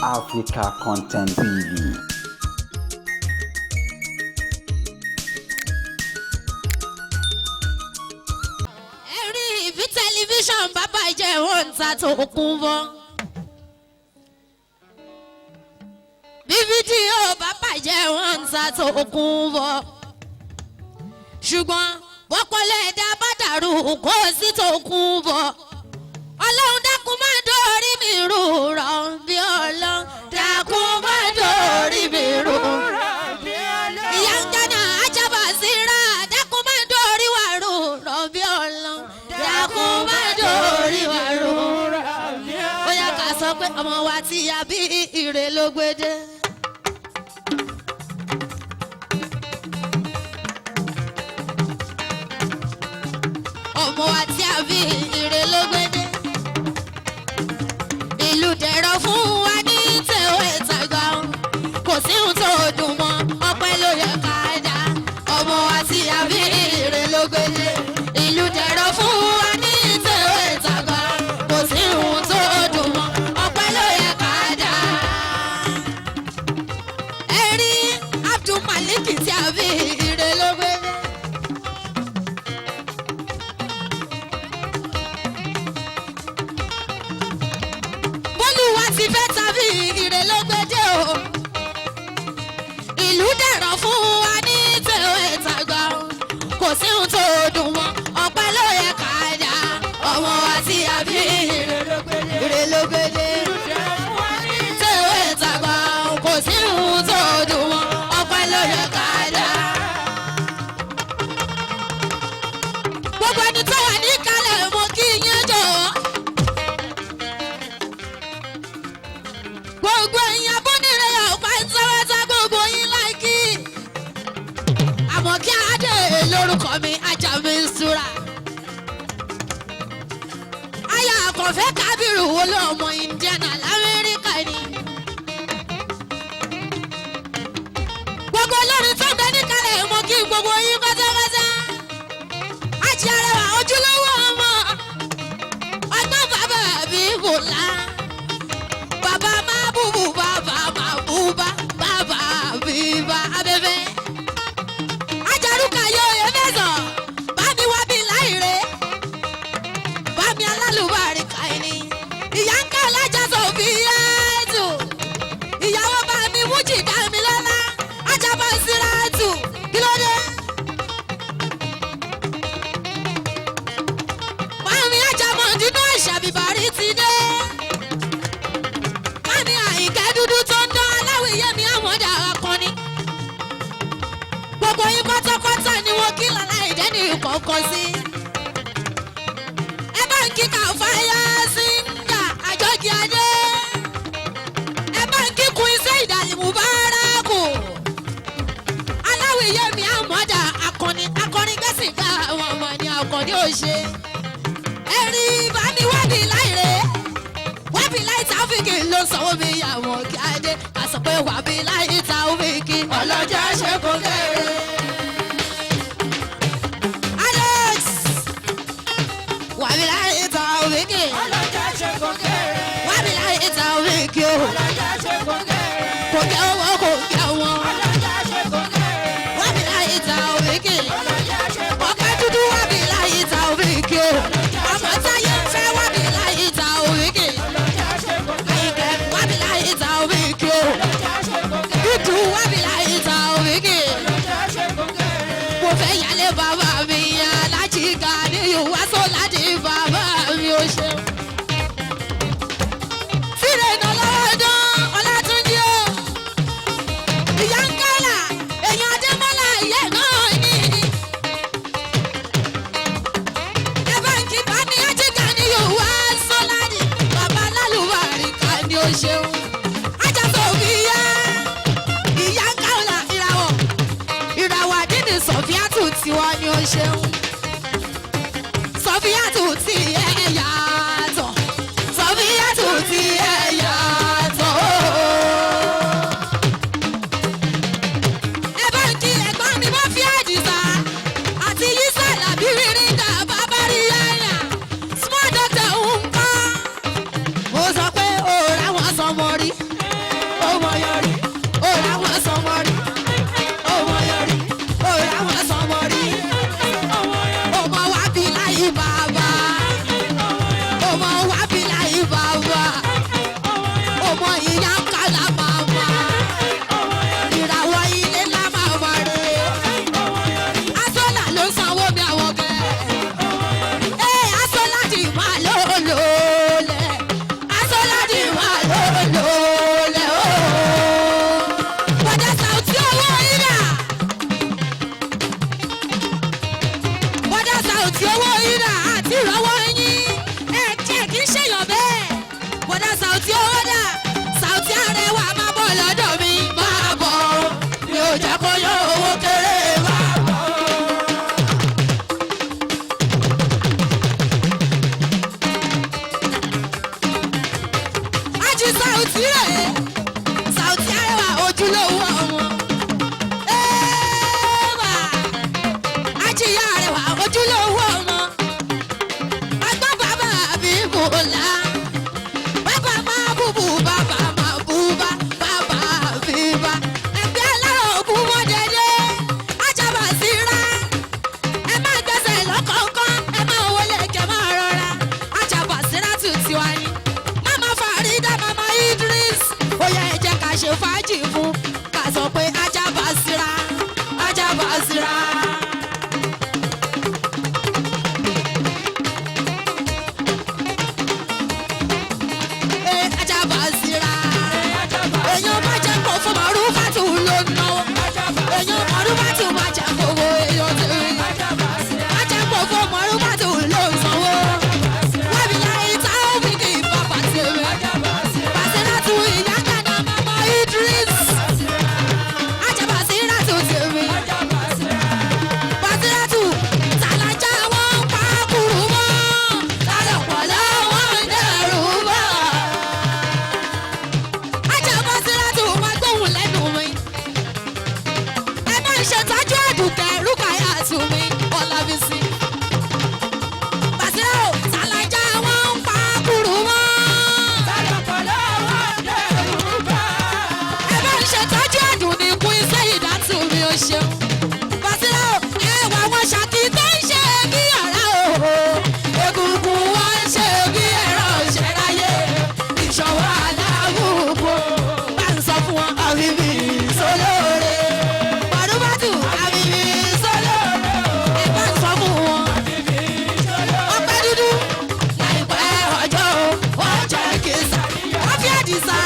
Africa Content TV. Ẹ̀rí ìbí tẹlifíṣàn bàbá jẹ́ wọ́n ń ta tó kún bọ́. Bí fídíò bàbá jẹ́ wọ́n ń ta tó kún bọ́. Ṣùgbọ́n bọ́pọ̀lọ́ ẹ̀dá bá dàrú kó sí tó kún bọ́. Ọlọ́run dákun má dórí mi rú rọ̀ bí ọlọ́run dákun má dórí mi rú. Ìyá ń jẹ́ náà ajábà síra dákun má dórí wà rú rọ̀ bí ọlọ́run dákun má dórí wà rú. Ó yá ká sọ pé ọmọ wa ti yá bí ire ló gbé dé. Ọmọ wa tí a bí ire ló gbé dé. Ìlú dẹ̀rọ̀ fún wa ní tẹ̀wé tàgbà, kò sí ohun tó dùn mọ́, ọpẹ́ ló yẹ ká dá. Ọmọ wa tí a bí ire ló gbé dé. Ìlú dẹ̀rọ̀ fún wa ní tẹ̀wé tàgbà, kò sí ohun tó dùn mọ́, ọpẹ́ ló yẹ ká dá. Ẹ rí Abdulmalik tí a bí ire ló gbé dé. Bólúwa ti fẹ́ tàbí ire ló gbé dé o. Ìlú dẹ̀rọ̀ fún wa ní tẹ̀wé tàgbà o. Kò sí ohun tó dùn mọ́, ọpẹ́ ló yẹ ká dá. Ọmọ wa tí a bí ire ló gbé dé. Tẹ̀wé tàgbà o. Kò sí ohun tó dùn mọ́, ọpẹ́ ló yẹ ká dá. Gbogbo ẹni tó wà níkàlẹ̀ mo kí yín jọ̀wọ́. Gbogbo èèyàn bónírè ọ̀pá ìtawẹ́tà gbogbo yín láìkí. Àmọ́ kí adé lórúkọ mi ajá mi ń súra. Aya àkànfẹ́ Kábírù wo ló ọmọ Indiana l'Amẹ́ríkà ni. Gbogbo olórin tó ń bẹ níkàlẹ̀ mo kí gbogbo yín pátápátá. Ajé arẹwà ojúlówó ọmọ. Ọgbọ́n bàbá mi kò lá, bàbá máa búbu, bàbá máa búba, bàbá bíbá abẹ́fẹ́. Ajarúkà yóò yẹ mẹ́sàn-án, bá mi wá bí láìre, bá mi alálùbárí kàìní. Ìyá ń ká ọlájà sọ̀bí yẹ́tù. Ìyàwó bá mi mú jìdá mi lọ́lá, ajábọ̀ síráàtù, kí ló dé? Màmí ajámọ̀ dínú àṣà bìbárí ti dé. Mami Àyìnkẹ́ dúdú tó ń dán aláwìyé mi àmọ́dá akọni. Gbogbo yín pátápátá ni wọ́n kí lálá ìdẹ́ni kọ̀ọ̀kan sí. Ẹ bá ń kíkà fáyà síngà àjọkí adé. Ẹ bá ń kíkun iṣẹ́ ìdàlímù bárakù. Aláwìyé mi àmọ́dá akọni akọni gẹ̀ẹ́sì ká àwọn ọmọ ní akọni ò ṣe. Ẹ rí bámi wádìí láìrè wábí láì táfíìkì ló sanwó mi àwọn kí á dé ká sọ pé wábí láì táfíìkì ọlọ́jà ṣe kò kéré. Alex wábí láì táfíìkì Ọlọ́jà ṣe kò kéré. wábí láì táfíìkì o Ọlọ́jà ṣe kò kéré. kò kẹ́ owó kò kẹ́ wọn Ọlọ́jà ṣe kò kéré. wábí láì táfíìkì Ọlọ́jà ṣe kò ọ̀pẹ dúdú wábí láì táfíìkì o àmọ́ táyé ń fẹ́ wábí láì táfíìkì Ọlọ́jà ṣe kò kéré. Àyìnkẹ́ wábí láì táfíìkì o Ọlọ́jà ṣe kò kéré. dúdú wábí láì táfíìkì. Ọlọ́jà ṣe kò kéré. Mo fẹ́ yálé bàbá mi alájíga ní ìwà sọ́ládì bàbá mi ò ṣe. Fílẹ̀ iná lọ́wọ́ dán Ọlátúnjí o. Ìyá ń kọ́là, èèyàn Adémọ́lá ìyá ẹ̀ náà ní. Ẹ bá ń kí bámi ajíga ní ìwà sọ́ládì bàbá lálùbárí ká ní o ṣeun. Ajá sọ̀bí yá, ìyá ń kọ́là ìràwọ̀ ìràwọ̀ àdínì sọ̀fíàtù tiwa ni ó ṣeun sọ̀fíàtù tí ẹ yàtọ̀ sọ̀fíàtù tí ẹ yàtọ̀ ẹ bá ń kí ẹ̀gbọ́n mi bọ́ fi àdìsá àti yíṣà làbí rírí dà bàbá rí yáyà small doctor ń kọ́ mo sọ pé òòrà wọn sọmọ rí. Ají Sáùtì rẹ̀ Sáùtì Arẹwà ojúlówó ọmọ. Ẹ́ẹ̀wà Ajíyá Arẹwà ojúlówó ọmọ. Ẹgbọ́n bàbá mi mò là. Bàbá máa bùbù bàbá máa bùbá bàbá mi bá. Ẹgbẹ́ alárò ògùn mọ́ dédé. Ajábà sí rá. Ẹ máa gbẹ́sẹ̀ lọ́kọ̀ọ̀kan. Ẹ máa wọlé kẹ́ máa rọra. Ajábà sí rá tù tiwa ni. Mama Farida, Mama Idris. Ó yẹ ẹ jẹ́ ká ṣe fàájì fún. Ká sọ pé Ajábà sí rá. Ajábà sí rá. Ee, Ajábà sí rá. Èèyàn bá jẹ́ kó fún Màrúfàtù ló náwó. Èèyàn Màrúfàtù máa jẹ́ kówó èèyàn tèmi. Má jẹ́ kó fún Màrúfàtù ló ń sanwó. Wẹ́bí láyé tá ó fi kì í bàbá tèmi. Bàṣírátù ìyá kaná mama Idris. Ajá Bàṣírátù tèmi. Bàṣírátù tàlàjà wọn ń pa kúrú mọ́. Tàlọ̀pọ̀lọ́ wọn ń dẹ̀rù bọ̀. Ajá Bàṣírátù máa gbóhùn lẹ́nu mi. Ẹ máa ń ṣètọ́jú Àdùkẹ́ Rúkàyà tù mí Ọlábísí. Bàṣírá o, tàlàjà wọn ń pa kúrú mọ́. Ẹ bá ń ṣètọ́jú àdùn ní kún iṣẹ́ ìdátù mi ò ṣeun. Bàṣírá o, ẹwà wọn ṣàkí tó ń ṣe bí ọ̀rá o. Egungun wọn ń ṣe bí ẹ̀rọ ìṣẹ̀ráyé. Ìṣọwọ́ aláwùkọ. Bá ń sọ fún wọn, àbíbí sólóore. Màrúbátù, àbíbí sólóore. Ẹ bá ń sọ fún wọn. Ọpẹ́ dúdú láìpẹ́ ọjọ́ o, wọ́n jẹ́ kí sá. Wọ́n fi àdìsá.